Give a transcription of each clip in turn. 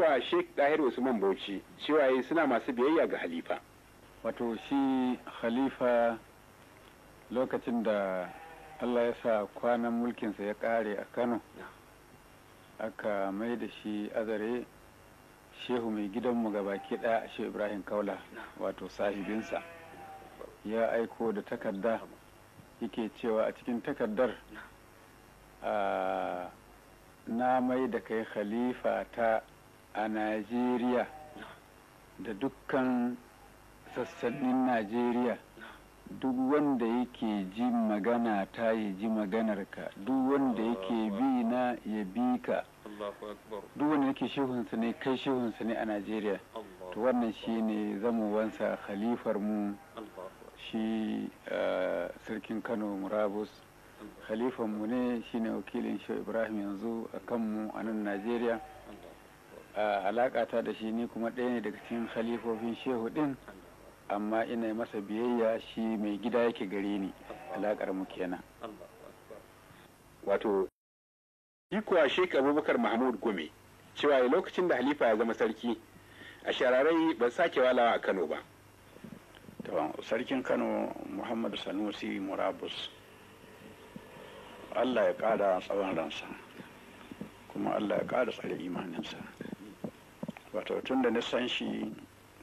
Kuwa Sheikh Dahir Usman Bauchi cewa suna masu biyayya ga halifa. Wato shi khalifa lokacin da Allah ya sa kwanan mulkinsa ya ƙare a Kano, aka mai da shi Azare, shehu mai gidanmu gabaki ɗaya, Shehu Ibrahim Kaula, wato sahibinsa, ya aiko da takarda, yake cewa a cikin takardar, na mai da kai khalifa ta a Najeriya da dukkan sassanin Najeriya. Duk wanda yake ji magana ta yi ji maganarka, duk wanda yake bi na ya bi ka, duk wanda yake shehunsa ne kai shehunsa ne a Najeriya. To wannan shine zamowansa khalifar mu. Shi sarkin Kano murabus khalifan mu ne, shine wakilin Shehu Ibrahim yanzu a kanmu a nan Najeriya. Alaƙa ta da shi, ni kuma ɗaya ne daga cikin khalifofin shehu ɗin, amma ina masa biyayya, shi mai gida yake gare ni, alaƙar mu kenan. Wato kuwa Sheikh Abubakar Mahmud Gumi cewa lokacin da halifa ya zama sarki a shararai ba sake walawa a Kano ba. To, sarkin Kano Muhammadu Sanusi murabus, Allah ya ƙara tsawon ransa kuma Allah ya ƙara tsare imaninsa. Wato tun da na san shi,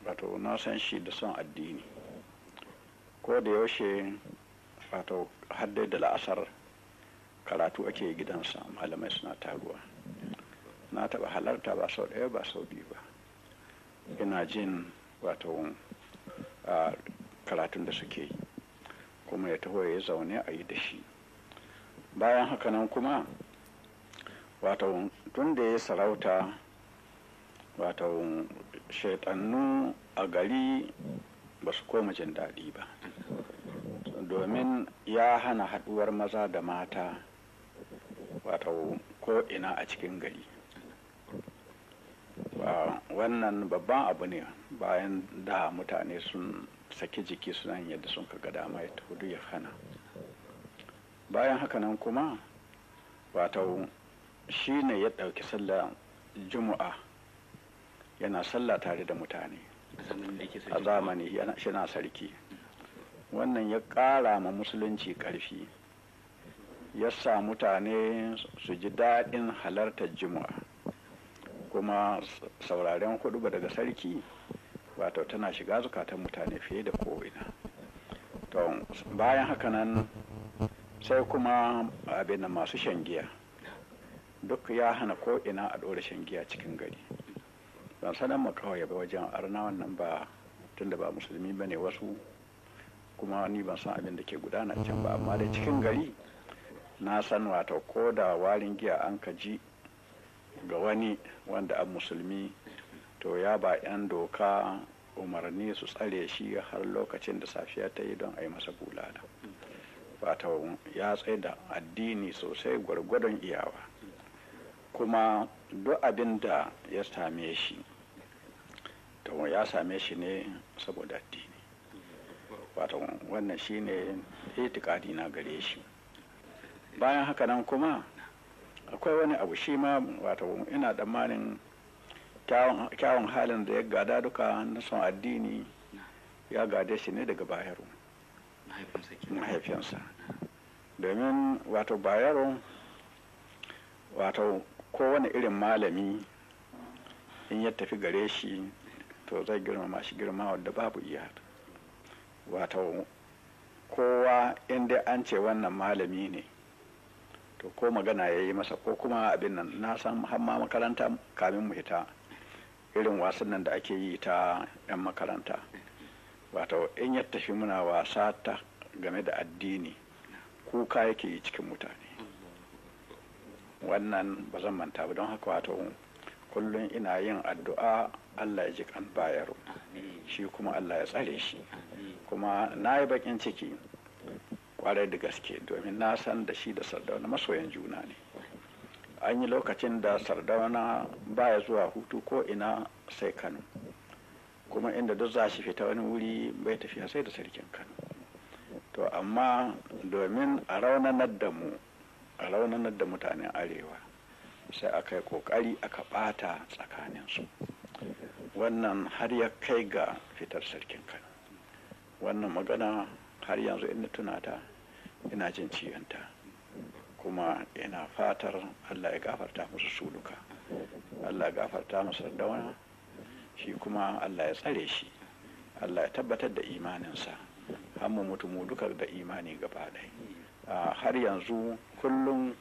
wato na san shi da son addini ko da yaushe, wato haddai da la'asar karatu ake gidansa, malamai suna taruwa. Na taɓa halarta ba sau ɗaya ba sau biyu ba, ina jin wato karatun da suke yi, kuma ya taho ya zaune a yi da shi. Bayan hakanan kuma, wato tun da ya sarauta, wato shaitannu a gari ba su koma jin daɗi ba, domin ya hana haɗuwar maza da mata wato ko ina a cikin gari. Wannan babban abu ne, bayan da mutane sun saki jiki suna yin yadda sun kaga dama, ya tafi ya hana. Bayan hakanan kuma, wato shi ne ya ɗauki sallah Juma'a, yana sallah tare da mutane a zamani yana sarki. Wannan ya ƙara ma musulunci ƙarfi, ya sa mutane su ji daɗin halartar Juma'a, kuma sauraren hudu daga sarki wato tana shiga zukatan mutane fiye da ko'ina. To, bayan hakanan sai kuma abin masu shan giya duk ya hana ko'ina a ɗora shan giya cikin gari. Ban sanar mu kawai ba wajen arna wannan ba, tunda ba musulmi ba ne wasu, kuma ni ban san abin da ke gudana can ba, amma da cikin gari na san wato ko da warin giya an ka ji ga wani wanda an musulmi, to ya ba 'yan doka umarni su tsare shi har lokacin da safiya ta yi don a yi masa bulala. Wato ya tsaye da addini sosai gwargwadon iyawa, kuma duk abin da ya same shi, to ya same shi ne saboda addini. Wato wannan shi ne itikadi na gare shi. Bayan haka nan kuma akwai wani abu shi ma, wato ina tsammanin kyawun halin da ya gada duka na son addini ya gade shi ne daga Bayero mahaifinsa, domin wato Bayero, wato kowane irin malami in ya tafi gare shi, to zai girmama shi girma wadda babu iya. Wato kowa inda an ce wannan malami ne, to ko magana ya yi masa ko kuma abin nan, na san har ma makaranta kamin mu hita, irin wasan nan da ake yi ta 'yan makaranta, wato in ya tafi muna wasa ta game da addini, kuka yake yi cikin mutane. Wannan ba zan manta ba. Don haka wato kullum ina yin addu'a Allah ya ji kan Bayero, shi kuma Allah ya tsare shi. Kuma na yi bakin ciki kwarai da gaske, domin na san da shi da Sardauna masoyan juna ne. An yi lokacin da Sardauna baya zuwa hutu ko ina sai Kano, kuma inda duk za shi fita wani wuri bai tafiya sai da sarkin Kano. To amma domin a raunanar da mu, a raunanar da mutanen arewa, Sai aka yi ƙoƙari aka ɓata tsakaninsu. Wannan har ya kai ga fitar Sarkin Kano. Wannan magana har yanzu ina tunata, ina jin ciwonta, kuma ina fatar Allah ya gafarta musu su duka. Allah ya gafarta musu Sardauna, shi kuma Allah ya tsare shi, Allah ya tabbatar da imaninsa har mu mutu mu duka da imani gaba ɗaya. Har yanzu kullum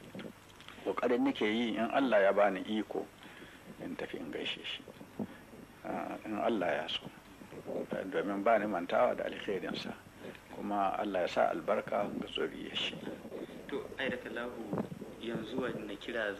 ƙoƙarin nake yi, in Allah ya bani iko, in tafi in gaishe shi in Allah ya so, domin ba ni mantawa da alherinsa, kuma Allah ya sa albarka ga zuriyar shi. To ai da kallahu, yanzu wanne kira za